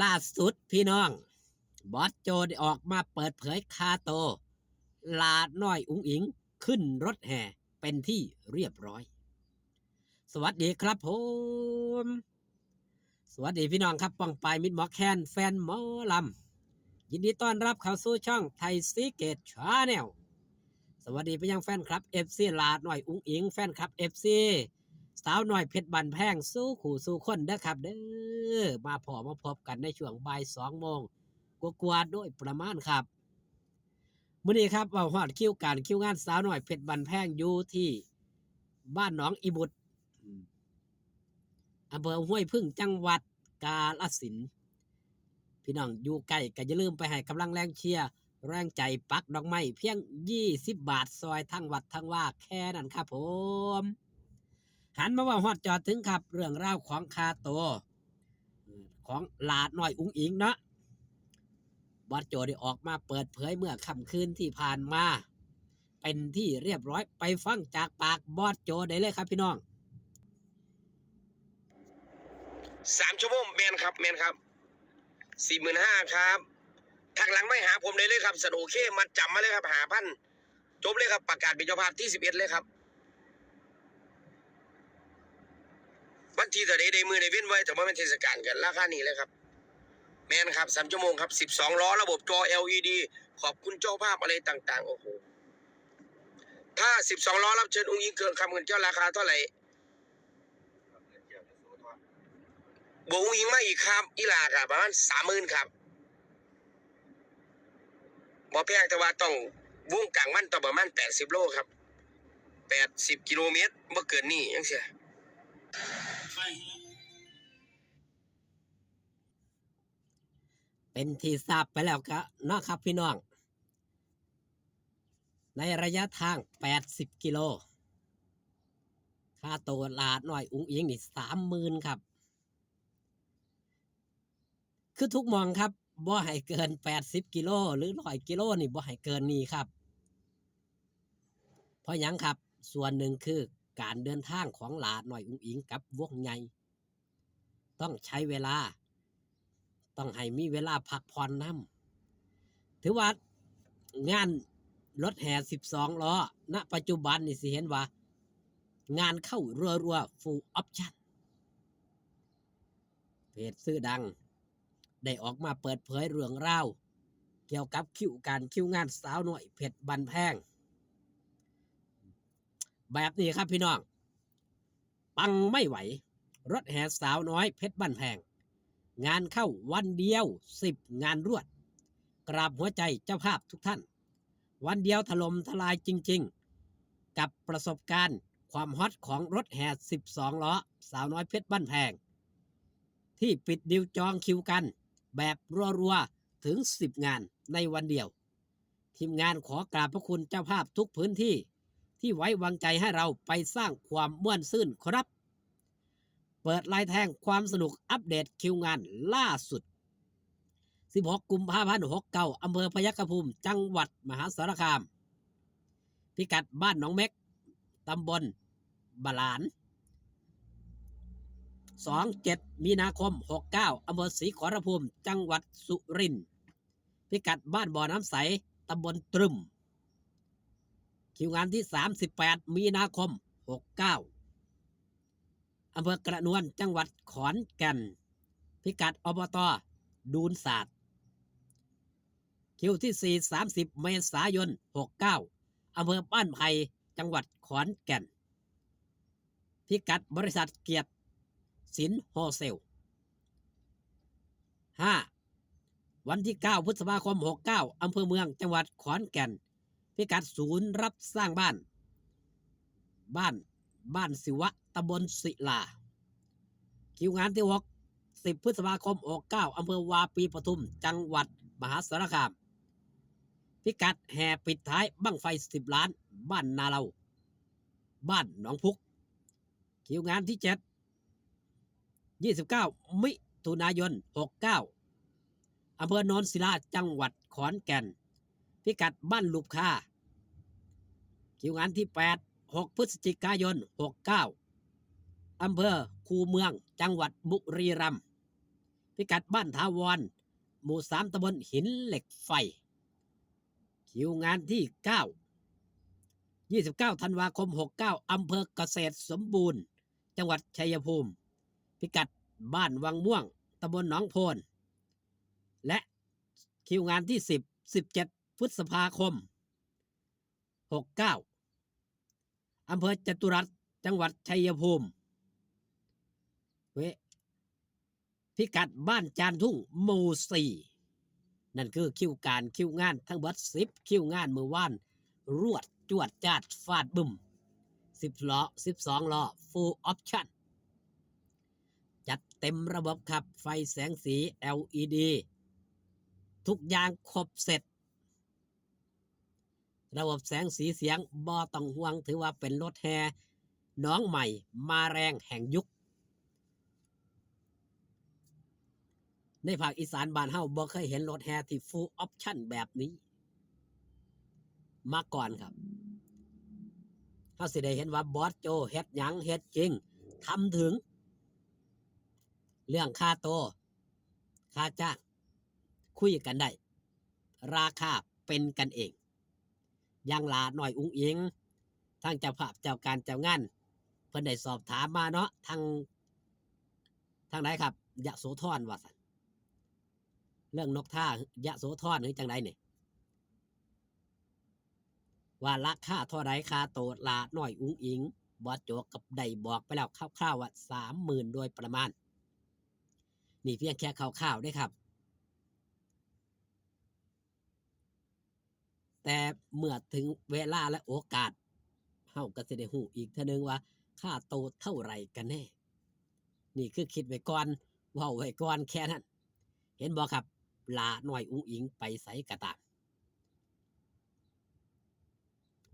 ລ່າສຸດພີ່ນ້ອງ ບອສໂຈໄດ້ອອກມາເປີດເຜີຍຄ່າໂຕ ຫຼ້ານ້ອຍອຸງອິງຂຶ້ນລົດແຫ່ເປັນທີ່ຮຽບຮ້ອຍ. ສະຫວັດດີຄັບຜົມ ສະຫວັດດີພີ່ນ້ອງຄັບ ປ້ອງປາຍ ມິດໝໍແຄນ ແຟນໝໍລຳ ຍິນດີຕ້ອນຮັບເຂົ້າສູ່ຊ່ອງໄທຊີເກດ Channel. ສະຫວັດດີໄປຍັງແຟນຄລັບເອັຟຊີ ຫຼ້ານ້ອຍອຸງອິງ ແຟນຄລັບເອັຟຊີ ສາວນ້ອຍເພັດບ້ານແພງ ສູ່ຄູ່ສູ່ຄົນເດີຄັບເດີ. ມາພໍ້ມາພົບກັນໃນຊ່ວງບ່າຍສອງໂມງກວ່າໆໂດຍປະມານຄັບ. ມື້ນີ້ຄັບ ເວົ້າຮອດຄິວການຄິວງານສາວນ້ອຍເພັດບ້ານແພງ ຢູ່ທີ່ບ້ານໜອງອີບຸດ ອຳເພີຫ້ວຍພຶງ ຈັງຫວັດກາລະສິນ. ພີ່ນ້ອງຢູ່ໃກ້ກໍຢ່າລືມໄປໃຫ້ກຳລັງແຮງເຊຍແຮງໃຈ ປັກດອກໄມ້ພຽງຊາວບາດ ຊ່ອຍທາງວັດທາງວາແຄ່ນັ້ນຄັບຜົມ. ຫັນມາເວົ້າຮອດຈອດເຖິງຄັບ ເລື່ອງລາວຂອງຄ່າໂຕຂອງຫຼ້ານ້ອຍອຸງອິງເນາະ ບອສໂຈໄດ້ອອກມາເປີດເຜີຍເມື່ອຄ່ຳຄືນທີ່ຜ່ານມາ ເປັນທີ່ຮຽບຮ້ອຍ. ໄປຟັງຈາກປາກບອສໂຈໄດ້ເລີຍຄັບພີ່ນ້ອງ. ສາມຊົ່ວໂມງ ແມ່ນຄັບ ແມ່ນຄັບ ສີ່ໝື່ນຫ້າພັນ ຄັບ. ທັກຫຼັງມາຫາຜົມໄດ້ເລີຍຄັບ ສັນໂອເຄ ມັດຈຳມາເລີຍຄັບ ຫ້າພັນ ຈົບເລີຍຄັບ ປະກາດເປັນເຈົ້າພາບທີສິບເອັດເລີຍຄັບ. ວັນທີເທົ່າໃດ ໄດ້ມື້ໄດ້ເວັນໄວ້ ຖ້າບໍ່ແມ່ນເທດສະການກໍລາຄານີ້ເລີຍຄັບ. ແມ່ນຄັບ ສາມຊົ່ວໂມງຄັບ ສິບສອງລໍ້ ລະບົບຈໍ ແອລອີດີ ຂອບຄຸນເຈົ້າພາບອະໄລຕ່າງໆ. ໂອ້ໂຫ ຖ້າສິບສອງລໍ້ ຮັບເຊີນອຸງອິງເຄື່ອງຄຳເງິນ ເຈົ້າລາຄາເທົ່າໃດ? ບວກອຸງອິງມາອີກຄັບ ອີ່ຫຼ້າກໍປະມານສາມໝື່ນຄັບ. ບໍ່ແພງ ແຕ່ວ່າຕ້ອງ ວົງກາງມັນຕ້ອງປະມານແປດສິບໂລຄັບ ແປດສິບກິໂລແມັດ ບໍ່ເກີນນີ້ຈັ່ງຊີ້. ເປັນທີ່ຊາບໄປແລ້ວກະເນາະຄັບພີ່ນ້ອງ ໃນໄລຍະທາງແປດສິບກິໂລ ຄ່າໂຕຫຼ້ານ້ອຍອຸງອິງນີ້ສາມໝື່ນຄັບ. ຄືທຸກໝ່ອງຄັບ ບໍ່ໃຫ້ເກີນແປດສິບກິໂລ ຫຼື ຮ້ອຍກິໂລນີ້ ບໍ່ໃຫ້ເກີນນີ້ຄັບ. ເພາະຫຍັງຄັບ? ສ່ວນໜຶ່ງຄືການເດີນທາງຂອງຫຼ້ານ້ອຍອຸງອິງກັບວົງໃຫຍ່ ຕ້ອງໃຊ້ເວລາ ຕ້ອງໃຫ້ມີເວລາພັກຜ່ອນນຳ. ຖືວ່າງານລົດແຫ່ສິບສອງລໍ້ ນະປັດຈຸບັນນີ້ຊິເຫັນວ່າງານເຂົ້າຣັວໆ Full Option. ເພຈຊື່ດັງໄດ້ອອກມາເປີດເຜີຍເລື່ອງລາວກ່ຽວກັບຄິວການຄິວງານສາວນ້ອຍເພັດບ້ານແພງ ແບບນີ້ຄັບພີ່ນ້ອງ ປັງໄມ່ໄຫວ ລົດແຫ່ສາວນ້ອຍເພັດບ້ານແພງ ງານເຂົ້າວັນດຽວສິບງານລວດ ກາບຫົວໃຈເຈົ້າພາບທຸກທ່ານ. ວັນດຽວຖະຫຼົ່ມທະລາຍຈິງໆ ກັບປະສົບການຄວາມຮອດຂອງລົດແຫ່ສິບສອງລໍ້ ສາວນ້ອຍເພັດບ້ານແພງ ທີ່ປິດດີວຈອງຄິວກັນແບບລົວໆ ເຖິງສິບງານໃນວັນດຽວ. ທີມງານຂໍກາບພະຄຸນເຈົ້າພາບທຸກພື້ນທີ່ ທີ່ໄວ້ວາງໃຈໃຫ້ເຮົາໄປສ້າງຄວາມມ່ວນຊື່ນຂໍຮັບ. ເປີດລາຍແທງຄວາມສະໜຸກ ອັບເດດຄິວງານລ່າສຸດ ສິບຫົກ ກຸມພາພັນ ຫົກເກົ້າ ອຳເພີພະຍັດຂະພູມ ຈັງຫວັດມະຫາສາລະຄາມ ພິກັດບ້ານໜອງເມັກ ຕຳບົນບາຫຼານ. ສອງ ເຈັດ ມີນາຄົມ ຫົກເກົ້າ ອຳເພີສີຂໍລະພູມ ຈັງຫວັດສຸລິນ ພິກັດບ້ານບໍ່ນ້ຳໃສ ຕຳບົນຕຣຶມ. ຄິວງານທີສາມສິບແປດ ມີນາຄົມ ຫົກເກົ້າ ອຳເພີກະນວນ ຈັງຫວັດຂອນແກ່ນ ພິກັດ ອບຕ ດູນສາດ. ຄິວທີສີ່ ສາມສິບ ເມສາຍົນ ຫົກເກົ້າ ອຳເພີບ້ານໄຜ່ ຈັງຫວັດຂອນແກ່ນ ພິກັດບໍລິສັດກຽດສິນໂຮເຊລ. ຫ້າ ວັນທີເກົ້າ ພຶດສະພາຄົມ ຫົກເກົ້າ ອຳເພີເມືອງ ຈັງຫວັດຂອນແກ່ນ ພິກັດສູນຮັບສ້າງບ້ານ ບ້ານ ບ້ານສິວະ ຕຳບົນສິລາ. ຄິວງານທີຫົກ ສິບ ພຶດສະພາຄົມ ຫົກເກົ້າ ອຳເພີວາປີປະທຸມ ຈັງຫວັດມະຫາສາລະຄາມ ພິກັດແຫ່ປິດທ້າຍບັ້ງໄຟສິບລ້ານ ບ້ານນາເລົາ ບ້ານໜອງພຸກ. ຄິວງານທີເຈັດ ຊາວເກົ້າ ມິຖຸນາຍົນ ຫົກເກົ້າ ອຳເພີໂນນສິລາ ຈັງຫວັດຂອນແກ່ນ ພິກັດບ້ານຫຼຸບຄາ. ຄິວງານທີແປດ ຫົກ ພຶສຈິກາຍົນ ຫົກເກົ້າ ອຳເພີຄູເມືອງ ຈັງຫວັດບຸຣີລຳ. ພິກັດບ້ານຖາວອນ ໝູ່ສາມ ຕຳບົນຫີນເຫຼັກໄຟ. ຄິວງານທີເກົ້າ ຊາວເກົ້າ ທັນວາຄົມ ຫົກເກົ້າ ອຳເພີກະເສດສົມບູນ ຈັງຫວັດໄຊຍະພູມ ພິກັດບ້ານວັງມ່ວງ ຕຳບົນໜອງໂພນ ແລະ ຄິວງານທີສິບ ຊາວເຈັດ ພຶດສະພາຄົມ ຫົກເກົ້າ ອຳເພີຈະຕຸລັດ ຈັງຫວັດໄຊຍະພູມ ເວ ພິກັດບ້ານຈານທຸ່ງ ໝູ່ສີ່ ນັ້ນຄືຄິວການ ຄິວງານທັງເບິດສິບຄິວງານມື້ວານ ລວດຈວດຈາດຟາດບຶ້ມ ສິບລໍ້ ສິບສອງລໍ້ ຟູລອອບຊັນ ຈັດເຕັມລະບົບຂັບ ໄຟແສງສີ ແອລອີດີ ທຸກຢ່າງຄົບເສັດ. ລະບົບແສງສີສຽງບໍ່ຕ້ອງຫ່ວງ ຖືວ່າເປັນລົດແຫ່ນ້ອງໃໝ່ມາແຮງແຫ່ງຍຸກ. ໃນພາກອີສານບ້ານເຮົາບໍ່ເຄີຍເຫັນລົດແຫ່ທີ່ຟູລອອບຊັນແບບນີ້ມາກ່ອນຄັບ. ເຮົາຊິໄດ້ເຫັນວ່າບອສໂຈເຮັດຫຍັງເຮັດຈິງ ທຳເຖິງ ເລື່ອງຄ່າໂຕ ຄ່າຈ້າງ ຄຸຍກັນໄດ້ ລາຄາເປັນກັນເອງ. ຢ່າງຫຼ້ານ້ອຍອຸ້ງອິງ ທາງເຈົ້າພາບເຈົ້າການເຈົ້າງານ ເພິ່ນໄດ້ສອບຖາມມາເນາະ ທາງ ທາງໃດຄັບ ຍະໂສທອນວ່າຊັ້ນ ເລື່ອງນົກທາ ຍະໂສທອນ ຫຼືຈັ່ງໃດນີ້ ວ່າລາຄາເທົ່າໃດ ຄ່າໂຕຫຼ້ານ້ອຍອຸ້ງອິງ ບອສໂຈກໍໄດ້ບອກໄປແລ້ວຄາວໆວ່າ ສາມໝື່ນ ໂດຍປະມານ. ນີ້ພຽງແຄ່ຄາວໆເດ້ຄັບ. ແຕ່ເມື່ອເຖິງເວລາ ແລະ ໂອກາດ ເຮົາກໍຊິໄດ້ຮູ້ອີກເທື່ອໜຶ່ງວ່າ ຄ່າໂຕເທົ່າໃດກັນແນ່. ນີ້ຄືຄິດໄວ້ກ່ອນ ເວົ້າໄວ້ກ່ອນແຄ່ນັ້ນ. ເຫັນບໍ່ຄັບ ຫຼ້ານ້ອຍອຸ້ງອິງໄປໃສກໍຕາມ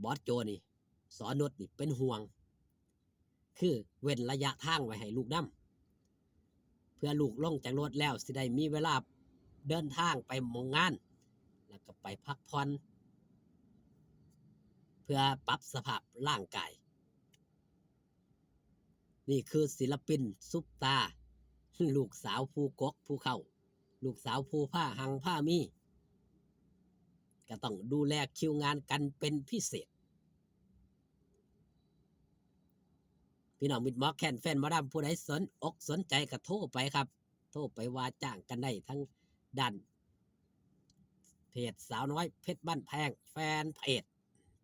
ບອສໂຈນີ້ ສອນຸດນີ້ເປັນຫ່ວງ ຄືເວັ້ນໄລຍະທາງໄວ້ໃຫ້ລູກນຳ ເພື່ອລູກລົງຈາກລົດແລ້ວຊິໄດ້ມີເວລາເດີນທາງໄປໝ່ອງງານ ແລ້ວກໍໄປພັກຜ່ອນ ເພື່ອປັບສະພາບຮ່າງກາຍ. ນີ້ຄືສິລະປິນຊຸບຕາ ລູກສາວຜູ້ກົກຜູ້ເຄົ້າ ລູກສາວຜູ້ພາຮັ່ງພາມີ ກໍຕ້ອງດູແລຄິວງານກັນເປັນພິເສດ. ພີ່ນ້ອງມິດໝໍແຄນ ແຟນໝໍລຳ ຜູ້ໃດສົນອົກສົນໃຈກໍໂທໄປຄັບ ໂທໄປວ່າຈ້າງກັນໄດ້ ທັງດ້ານເພຈສາວນ້ອຍເພັດບ້ານແພງ ແຟນເພຈ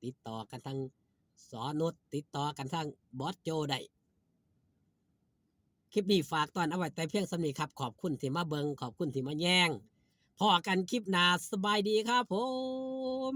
ຕິດຕໍ່ກັນທາງສອນຸດ ຕິດຕໍ່ກັນທາງບອສໂຈໄດ້. ຄລິບນີ້ຝາກຕ້ອນເອົາໄວ້ແຕ່ພຽງສ່ຳນີ້ຄັບ. ຂອບຄຸນທີ່ມາເບິ່ງ ຂອບຄຸນທີ່ມາແຍງ. ພໍ້ກັນຄລິບໜ້າ. ສະບາຍດີຄັບຜົມ.